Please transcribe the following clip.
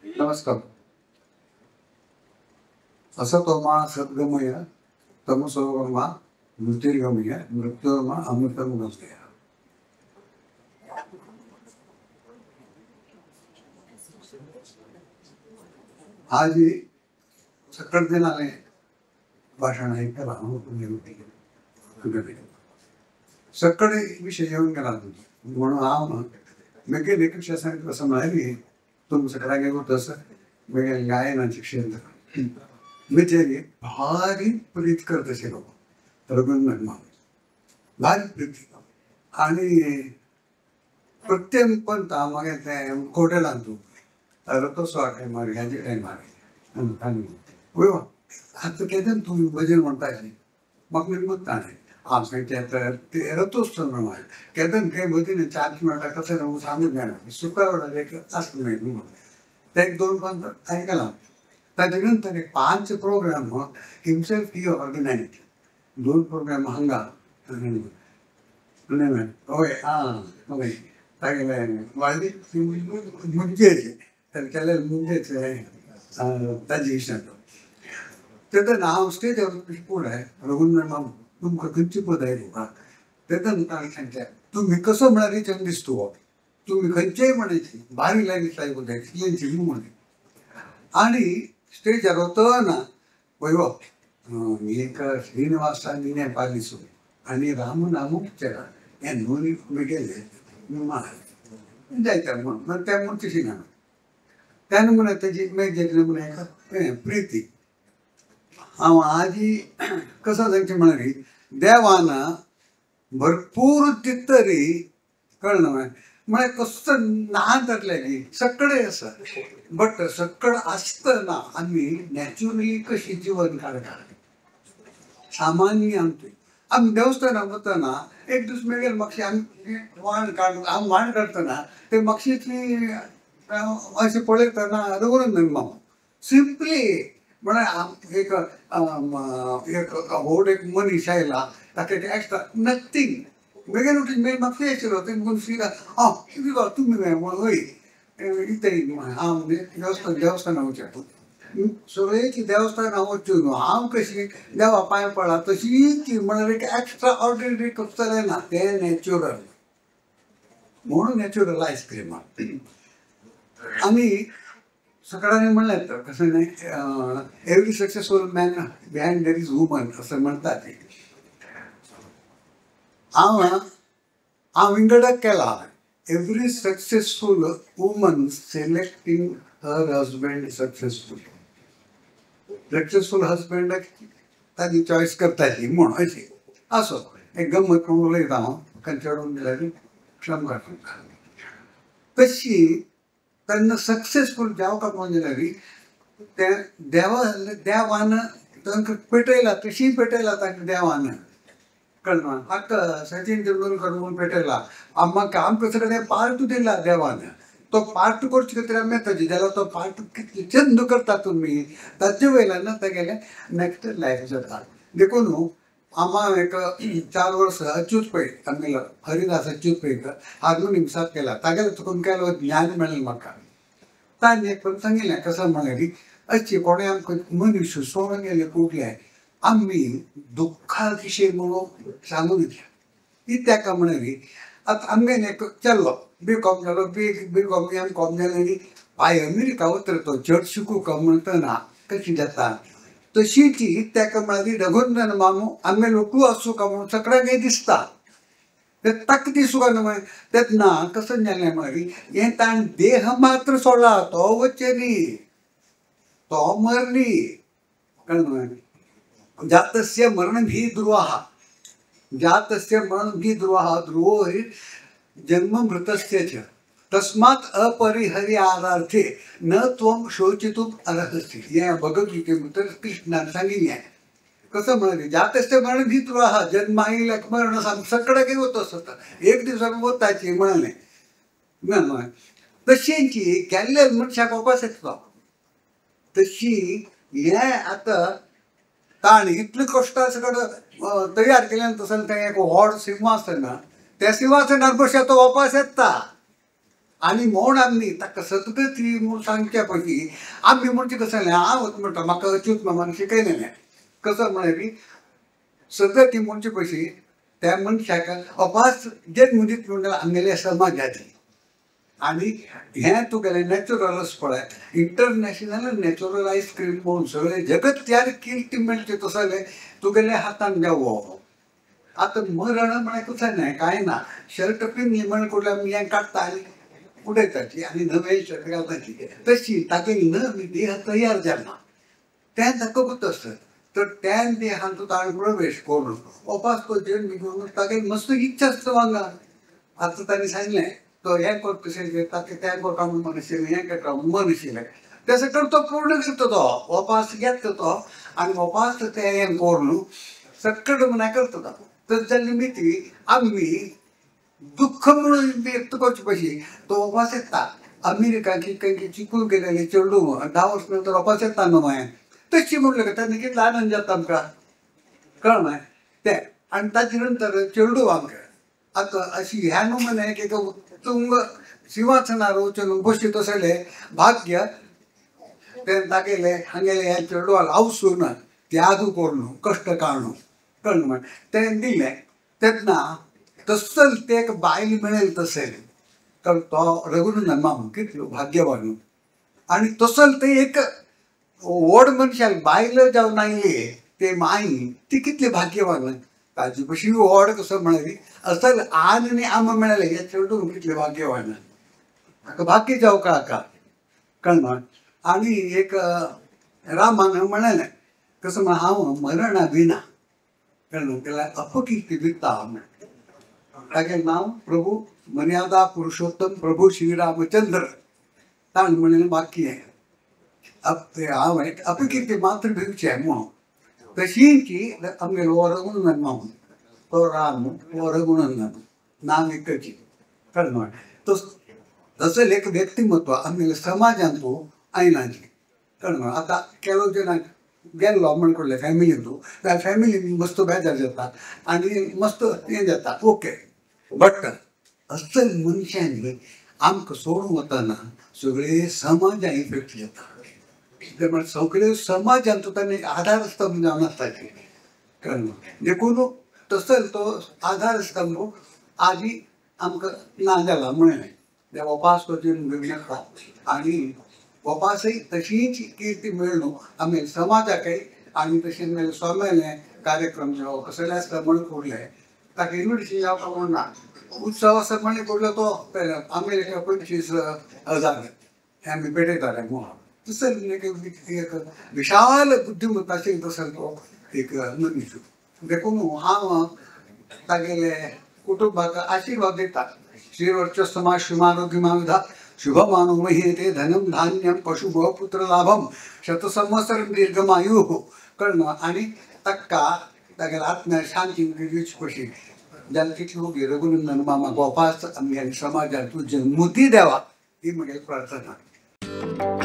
नमस्कार. असतो मा सद्गमय तमसो मा मृत्युर्गमय मृत्योर्मा अमृतम गमय. आज सकळ दिनाने भाषण ऐकायला सगळे विषय येऊन गेला म्हणून हांव मागीर एक सांगितलं असं म्हणाली तुम सगळ्यांक गेलो तसं मागीर गायनाचें क्षेत्र म्हणजे भारी प्रीत करतशे लोक रघुनंदन मामा भारी प्रीती आणि प्रत्येक पण मागीर ते कोटेलान तूं रथोत्सवा टायमार ह्याच्या टायमार आतां केन्ना तुमी भजन म्हणटा म्हाका निमत ताणें हांव सांगता ते रथोत्सव प्रमाणे केन्ना खंय भजन चार्ज मेळटा कशें सांगूंक जायना शुक्रार एक आसता म्हणून ते एक दोन पांच आयकलां. ताजे नंतर एक 5 प्रोग्राम हिमसेल्फ ही ऑर्गनायज 2 प्रोग्राम हांगा हय आं हय तागेले व्हडली मुद्देचे ताणें केल्ले मुद्देचे ताजे इश्टान तेन्ना हांव स्टेजार फुडें रघुनंदन मामा तुमकां खंयची पद आयली तेन्ना ताणें सांगलें तुमी कसो म्हळ्यार रिचन दिसता हो तुमी खंयचेय म्हणायची बारीक लायनी सायब एक्सपिरियन्स म्हणून आणि स्टेजार वतना वय एक श्रीनिवासाने पालिसो आणि राम नामोपचारा हे दोन्ही गेले जायता म्हणून त्या म्हणून तशी ना त्यानं म्हणा त्याची मागीर प्रिती हांव आजी कसं सांगचें म्हळ्यार देवान भरपूर दितरी कळना म्हळ्यार कसं ना जातलें न्ही सगळें आसा बट सगळें आसतना आमी नॅचरली कशी जिवन काडटा सामान्य आमचें आमी देवस्थानाक वतना एक दीस मेळेल मातशी आमी वाण काड आमी वाण काडटना ते मातशीतली अशें पळयतना रघुनंदन मामा सिंपली म्हळ्यार एक एक व्हड एक मनीस आयला ताका एक एक्स्ट्रा नथींग बेगीन उठून मागीर म्हाका आशिल्लो तें आं तुमी हय इतें हांव देवस्थानाक वचूं सगळ्याची देवस्थानां वचून हांव कशी देवा पांय पडला तशीच ती म्हळ्यार एक एक्स्ट्रा ऑर्डिनरी कसलें ना तें नॅचरल म्हणून नॅचरल आयस्क्रीम. आनी सगळ्यांनी म्हणलें कसं न्ही every successful man behind there is woman असं म्हणतात. हांव हांव विंगडक केला every successful woman selecting her husband successful successful हजबंडाक ताजी चॉयस करताली म्हूण अशी असो एक गम्मत म्हणून उलयता हांव कंचडून दिल्यार क्षमता तशी तेन्ना सक्सेसफूल जावपाक जाल्यार ते देवा देवान तांकां पेटयला तशी पेटयला तांकां देवान कळना आतां सचिन तेंडुलकर म्हणून पेटयला आमकां आमकां सगळें पार्ट दिला देवान तो पार्ट करचे खातीर आमी येता जाल्यार तो पार्ट कितले चंद करता तुमी ताजे वयल्यान तेगेलें नॅक्स्ट लायफ जाता. देखून आमा एक 4 वर्सां अच्युत पै आमगेलो हरिदास अच्युत पै हार्मोनियम साथ केला तागेलें चुकून केलो ज्ञान मेळ्ळें म्हाका. ताणें एक सांगिल्लें कसं म्हळ्यार अशी कोणें आमकां मनीस सोडून गेले कुठले आमी दुख्खा विशय म्हणून सांगून दितले कित्याक म्हळ्यार आतां आमगेलें एक चल्लो बी कॉम जालो बी कॉम एम कॉम जालें आनी पाय अमेरिका वतलो तो चड शिकूंक म्हणटना कशी जाता तशी ती ताका म्हळ्यार रघुनंदन मामू आमगे लोकू आसूं का म्हणून सगळ्यांकय दिसता ते ताका दिसूंक ना तेन्ना कसं जालें म्हळ्यार हें ताणें देह मात्र सोडला तो वचनी तो मरली कळ्ळें जातस्य मरण भी ध्रुवः जातस्य मरण भी ध्रुवः ध्रुवो हि जन्म मृतस्य च तस्मात् अपरिहर्यार्थे न त्वं शोचितुम अर्हसि. हे भगवद्गीतेमध्ये कृष्णान सांगितलें कसं म्हळ्यार जातस्य मरण भी ध्रुवः जन्म आयिल्ल्याक मरण सगळें काही होत आसता एक दिवसाक वताची म्हळ्ळें तशेंच गेल्ले मनशाक वापस येतलो तशी हें आतां ताणें इतले कश्ट सगळें तयार केल्यान तसो तें एक व्हड सिंहासन त्या सिंहासनार बसता तो वापस येता. आनी म्हूण आमी ताका सद्गती म्हूण सांगच्या पयलीं आमी म्हणजे कसं जालें, हांव म्हणटा म्हाका अच्युत मामान शिकयलेलें कसं म्हळ्यार सद्गती म्हणचे पयलीं त्या मनशाक अपास जन्म दित म्हणटा आमगेल्या समाजाची. आनी हें तुगेलें नॅचरलच पळय इंटरनॅशनल नॅचरल आयस्क्रीम म्हणून सगळें जगत तयार कीर्ती मेळचें तसलें तुगेल्या हातान जावो. आतां मरण म्हळ्यार कसं न्हय कांय ना, शर्ट पिन्नी म्हण कुडल्या आमी हें काडटा आनी उडयताची आनी नवें शर्ट घालताची, तशी तागे नवी देह तयार जाला तें ताका गोत आसता. तर त्या देहांत ताणें प्रवेश करून ओपास तो जन्म घेवन तागे मस्त इच्छा आसता वांगा. आतां ताणें सांगलें तो हें कर तशें ताका तें करता म्हूण मन आशिल्लें, हें करता म्हूण मन आशिल्लें, तें सगळें तो पूर्ण करता, तो ओपास घेता तो आनी ओपास तें हें करून सगळें म्हण करता तो. तर त्या निमित्ती आमी दुःख म्हणून व्यक्त करचे पयलीं तो ओपास येता. अमेरिकाची खंय चिकून गेलेले चेडूं 10 वर्स नंतर ओपास येता न्हू मागीर तशी म्हणलें तेन्ना कितलो आनंद जाता आमकां, कळ्ळें तें. आनी ताजे नंतर चेडूं आमकां आतां अशी ह्या न्हू म्हण एक उत्तुंग शिंवासनार वचून बशी तसलें भाग्य तें तागेलें हांगेलें ह्या चेडवाक आवसून त्याग करून कश्ट काडून कळ्ळें म्हण तें दिलें. तेन्ना तसल ते एक बायल मेळेल तशें तर तो रघुनंदन माम कितलो भाग्यवान. आनी तसल ते एक व्हड मनशाक बायल जावन आयली ते माई ती कितली भाग्यवान, ताजी कशी व्हड कसो म्हळ्यार असल आन आनी आमा मेळ्ळें हे चेडूं कितलें भाग्यवान, हाका भाग्य जावं का हाका, कळ्ळें. आनी एक रामान म्हणलें कसं म्हण हांव मरणा विना, कळ्ळें, त्याला अपकीर्ती दिता म्हण. तागेलें नांव प्रभू मर्यादा पुरुषोत्तम प्रभू श्रीरामचंद्र. ताणें म्हणलें बाकी हांव अपकीर्ती मात्र दिवचें म्हणून. तशींची आमगेलो हो रघुनंदन माम, तो राम हो रघुनंदन नांव एकची, कळ्ळें. तसो एक व्यक्तिमत्व आमगेल्या समाजांत आयलांची, कळ्ळें. आतां केलो जेन्ना गेल्लो म्हण कडले फॅमिलीन तूं जाल्यार फॅमिली मस्त बेजार जाता आनी मस्त हें जाता, ओके. बट असल मनशांनी आमकां सोडून वतना सगळे समाजान इफेक्ट जाता. ते म्हळ्यार सगळे समाजान तो ताणें आधारस्तंभ जावन आसता, कळ्ळें. देखून तसो तो आधारस्तंभ आजी आमकां ना जाला म्हणलें ते वपास तो जन्म घेवं आनी वपासय तशीच कीर्ती मेळ्ळू आमी समाजाकय. आनी तशें मागीर स्वाम्याले कार्यक्रम जावं कसले आसता म्हणून उरले ताका इन्विटेशन जावपा म्हूण ना, उत्सव आसा म्हणून उरलो तो आमी 25,000 हे आमी पेटयताले म्हणून. तसो एक विशाल बुद्धिमत्ता आशिल्लो तसो तो एक मनीस. देखून हांव तागेले कुटुंबाक आशिर्वाद दिता. श्रीवर्चस्वमा श्रीमारोग्यमाविधा शुभमानुमहेते धनम धान्यम पशु पुत्र लाभम शतसंवत्सरम दीर्घमायु, कळ्ळें. आनी ताका तागेल्या आत्म्या शांती दिवची कशी जाल्यार तितली ओगी रघुनंदन मामा गोपास आमगेल्या समाजान तूं जन्मुती देवा ही म्हगेली प्रार्थना.